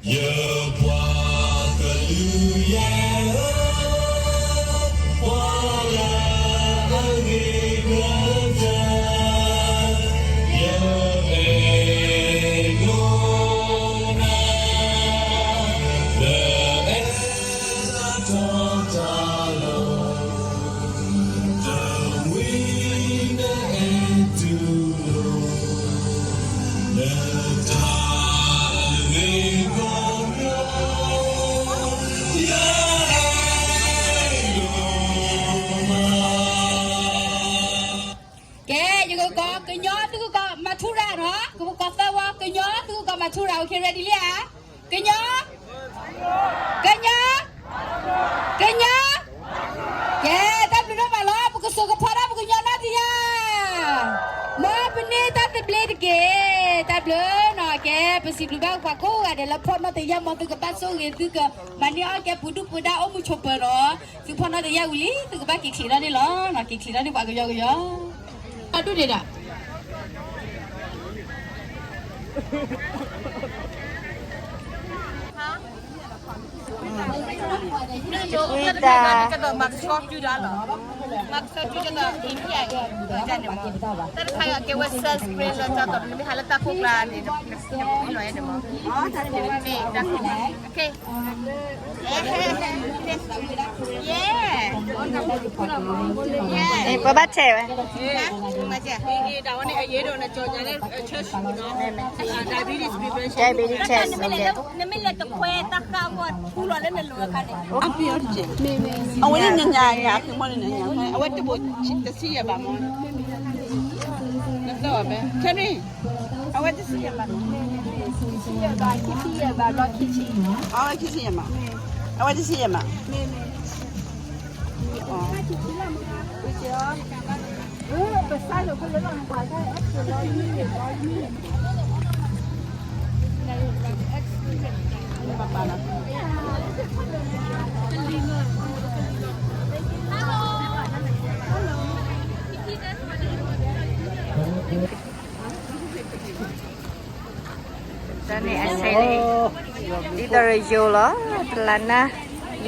ယပှၤကလုာ်ယဲၢ်ဧၢ, ပှၤလၢအဂ့ၤကတၢၢ်, ယအဲၣ်ဒိးနၤ, ယအဲၣ်ဒိးတၢ်လီၤ. တဝံၤနအဲၣ်တူၢ်လိာ် နတၢ်ဂ့ၤကီၢ်ပယီၤ ယအဲၣ်ဒိးမး. ကဲ ယကကိး ကညီသုကကိး မၤထူရၤနီၤ, ကကိးသၢဝီ ကညီသုကကိး မၤထူရၤ, OK, ready လံဧါ. ကညီ, ကညီ, ကညီ, ကဲ တၢ်ဘျုးဒိၣ်မးလီၤ, ပကစိာ်ကဖီဒၣ်ပကညီနီတယၢ်, မ်ပန့ၢ်တၢ်သဘျ့တက့ၢ်, တၢ်ဘျုးနီၤ, ကဲ ပစံးဘျုးဘၣ်ပှၤကိးဂၤဒဲးလၢဖီၣ်နီတယၢ် မ်သုကဘၣ်ဆိၣ်ဂ့ၤ သုကမၤန့ၢ်အီၣ်ကဲပူၤဒုၣ်ပူၤဒါအိၣ်မူဆိးပၢၤနီၤ, သုဖီၣ်နီတယၢ်ဝံၤလံ သုကဘၣ်က့ၤချံးထီၣ်န့ၣ်လီၤ, က့ၤချံးထီၣ်န့ၣ်ပှၤကယီကယီ အဒိၣ်န့ၣ်ဒီး ဝံတၢ် တၢ်တခါအံၤကဲဝဲ sunscreen လၢတၢ်တီၤတမံၤမ့ၢ်ဟးလၢတၢ်ခိၣ်ကျါန့ၣ် နကဝံလီၤန့ၣ်မး, တၢ်ခိၣ်ကျါ okay, yeah, ပဘၣ်ထဲးဝဲ diabetes test, okay. နမ့ၢ်လဲၤတခွဲတၢ်ဃၢ်အဂီၢ်ထူလီၤလၢနလိၤအခါန့ၣ် အဝဲန့ၣ်ညါညါ အဝဲတဘိတဆံယဲၢ်ဘးမး, နသၢဘၣ် Terry, အဝဲတဆံယဲၢ်ဘး, အဝဲခံဆံယဲၢ်ဘး, အဝဲတဆံယဲၢ်မး, တၢ်န့ၣ်အဆဲးလံ, ဒ်သိးရယိလီၤ, တလးနၢ်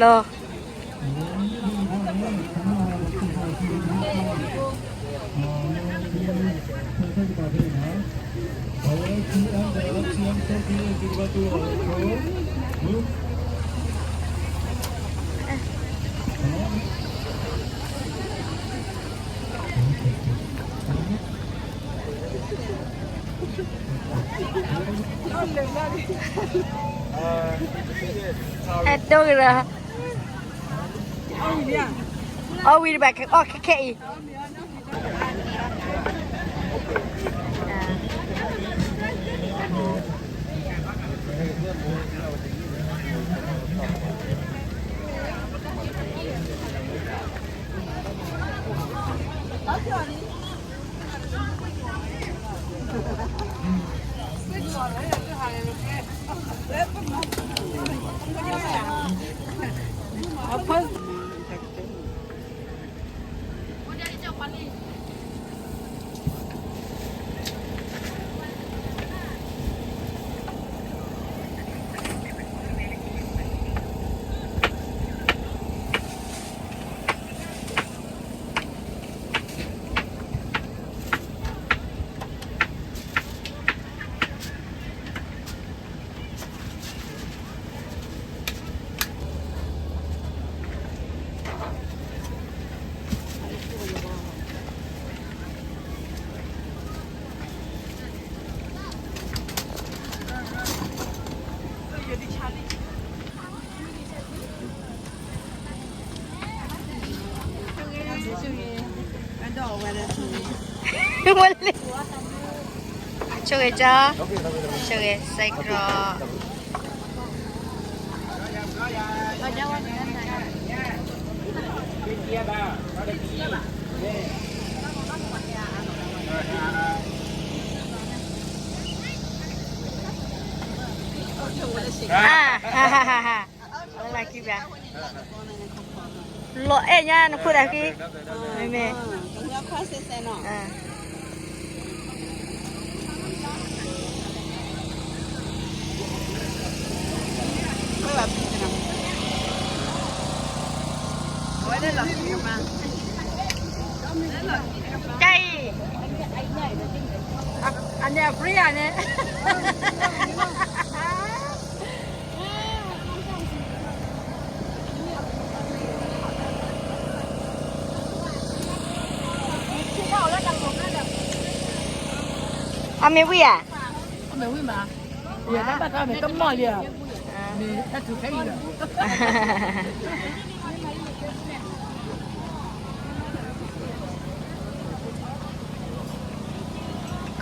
လီၤ. Hello, အီၣ်ဝံၤတဘၣ် အီၣ်ခဲခဲအံၤ. ဆိၣ်ဂ့ၤကၠီ, ဆိၣ်ဂ့ၤစဲးကရီ. အါ, လၢခံဘၣ်, လီၤအဲၣ်ညါနခိၣ်သးခံ, မ့မ့ၢ် အါ အါ အါ အါ အါ အါ. တၢ်အံၤ, အန့ၣ်အ free ဧါန့ၣ်. အမ့ၢ်ဝံၣ်ဧါ. အမ့ၢ်ဝံၣ်မး, ယတၢ်ဘၣ်တၢ်မ့ၢ်တမီၢ်လံဧါ, မ့ၢ်တၢ်ထူခဲအံၤလီၤ.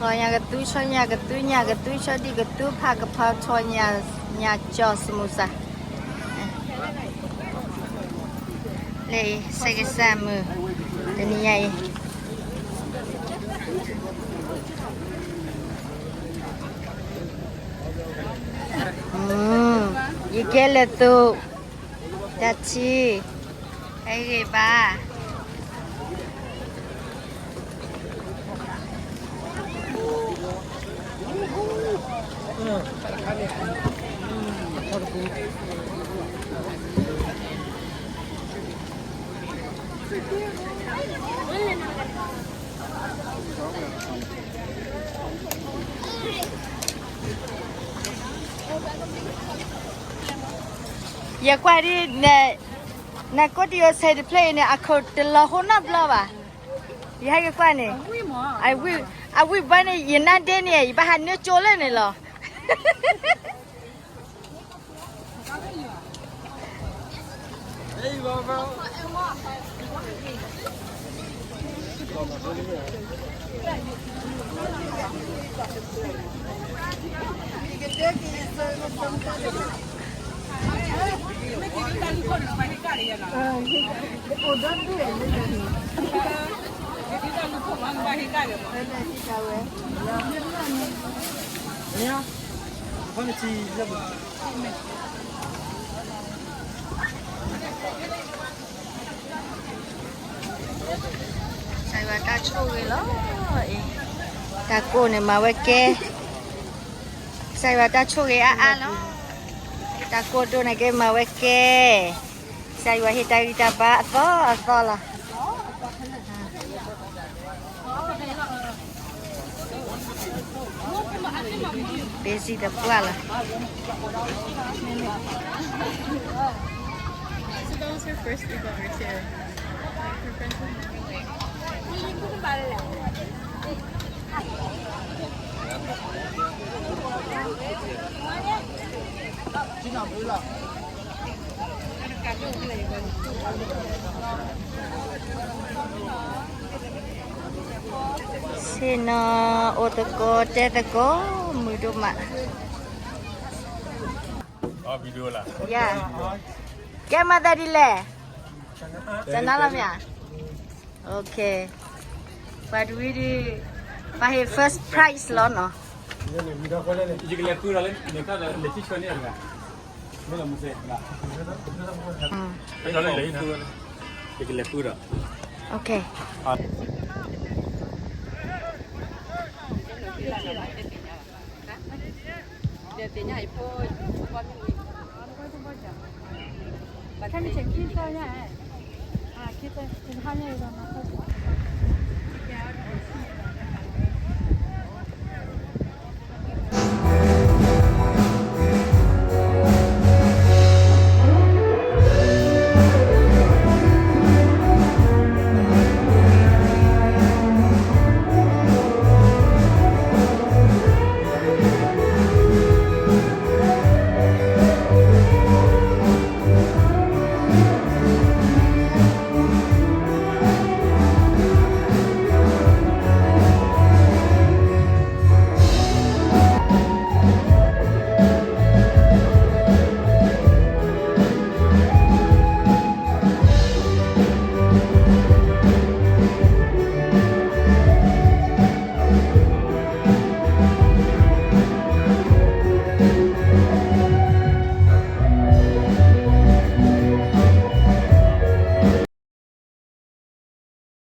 ကီၢ်ညၣ်ကသူ ဆီညၣ်ကသူ ညၣ်ကသူ ဆီဒံၣ်ကသူ ဖးကဖီ ဆီညၣ်ကၠီၣ် စမူစး, လၢအံၤ စဲကစၢ်မုၢ် တနံၤညါအံၤ ယကဲလဲၤသိး တၢ်ထံ ဟဲဂ့ၤဘၣ်. ယကွၢ်ဒ် နကိးတံၢ်အိၣ်ဆဲးတဖျၢၣ်အံၤန့ၣ် အခိၣ်တလီၤဟိနီတဘျီဘၣ်. ယဟဲက့ၤကွၢ်န့ၣ်, အဝံၣ်ဘၣ်န့ၣ် ယနါဒ့န့ၣ် ယဘၣ်ဟးနၢကၠိလၢန့ၣ်လီၤ. ကစၢ်ယွၤတၢ်ဆိၣ်ဂ့ၤလီၤအံၤ, တၢ်ကိၢ်န့ၣ်မၤဝဲကဲ, ကစၢ်ယွၤတၢ်ဆိၣ်ဂ့ၤအါအါလီၤ, တၢ်ကိၢ်ဒိၣ်န့ၣ်က့မၤဝဲကဲ, ကစၢ်ယွၤဟ့ၣ်တၢ်ဂံၢ်တၢ်ဘါအသီအသီလီၤ. Busy သပှၢ်လီၤ. So that was her first sleepover too. Her friends were moving late. ဆ့ၣ်နီၤ အိၣ်သကိးတဲသကိး မုာ်ဒိၣ်မး. ယၤ, ကဲမၤသးဒ်လဲၣ်, ကနၣ်လီၤမ့ၢ်ဧါ. ပှၤတဝံၤဒုး, ပှၤဟ့ၣ် first prize လီၤနီၤ. ယကလဲၤဃုဒီးလၢန့ၣ်ခါဒီး လဲၤဆံဆၢန့ၢ်တဂၤ, မ့ၢ်လီၤမုၢ်စဲး, ယကလဲၤဃုဒီး, သ့ၣ်ညါအံၤဖိ, ဖဲမ့ၢ်ဆဲးခံသီညါ, ခံသီ, တဟါညါအံၤဒီးမၤခီ